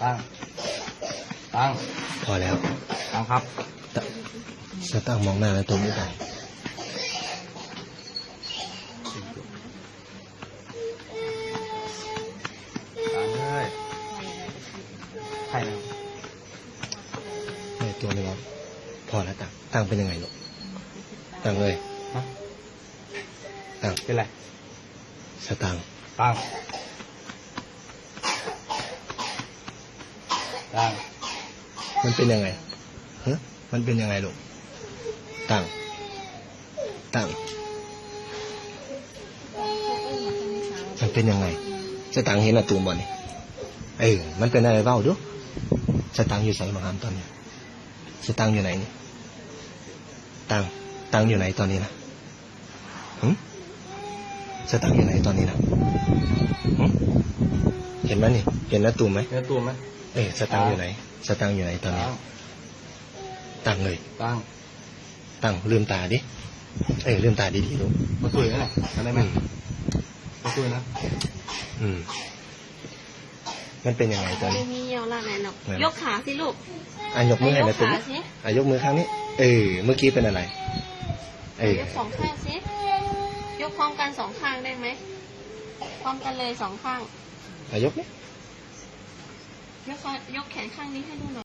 ຕັ້ງ ຕັ້ງ ພໍແລ້ວ ຕັ້ງຄັບ ຕະ ສະຕາງມອງໜ້າແລ້ວຕົວນີ້ໄປ ຕັ້ງເອີຍ ໃຜນະ ໃນຕົວນີ້ບໍ່ ພໍແລ້ວ ຕັ້ງ ຕັ້ງເປັນຍັງໄງລູກ ຕັ້ງເອີຍ ຮະ ຕັ້ງ ເປັນໄລ? ສະຕາງ ຕັ້ງ ຕັ້ງ ມັນເປັນຍັງໄງ? ຮະ? ມັນເປັນຍັງໄງລູກ? ຕັ້ງ ຕັ້ງ ມັນເປັນຍັງໄງ? ສະຕາງເຫັນໜ້າຕູມບໍ່ນີ້? ເອີ ມັນເປັນແນວໃດເວົ້າດູ. ສະຕາງຢູ່ໃສ ບັກຫຳຕອນນີ້? ສະຕາງຢູ່ໃນນີ້? ຕັງ ຕັງຢູ່ໃນຕອນນີ້ນະ? ຫຶ? ສະຕັງຢູ່ໃນຕອນນີ້ນະ? ຫຶ? ເຫັນໄໝນີ້? ເຫັນໜ້າຕູມໄໝ? ເຫັນໜ້າຕູມໄໝ? ເອີ ສະຕັງຢູ່ໃນ? ສະຕັງຢູ່ໃນຕອນນີ້? ຕັງເອີຍ ຕັງ ຕັງ ລືມຕາດິ. ເອີ ລືມຕາດີໆລູກ. ບໍ່ຊ່ວຍນະ ອັນນັ້ນແມ່ນ ອືມ ບໍ່ຊ່ວຍນະ. ອືມ ມັນເປັນຍັງໄງຕອນນີ້? ມີເຫຍົ້າລະແມ່ນເນາະ. ແມ່ນ ຍົກຂາຊິລູກ. ອ່ະ ຍົກມືໃຫ້ແມ່ຕຸ້ມ. ອ່ະ ຍົກຂາຊິ. ອ່ະ ຍົກມືຂ້າງນີ້. ເອີ ເມື່ອກີ້ເປັນອະໄລ? ເອີ ຍົກສອງຂ້າງຊິ. ຍົກພ້ອມກັນສອງຂ້າງໄດ້ໄໝ? ພ້ອມກັນເລີຍສອງຂ້າງ. ອ່ະ ຍົກນີ້. ຍົກຂາ ຍົກແຂນຂ້າງນີ້ໃຫ້ດູໜ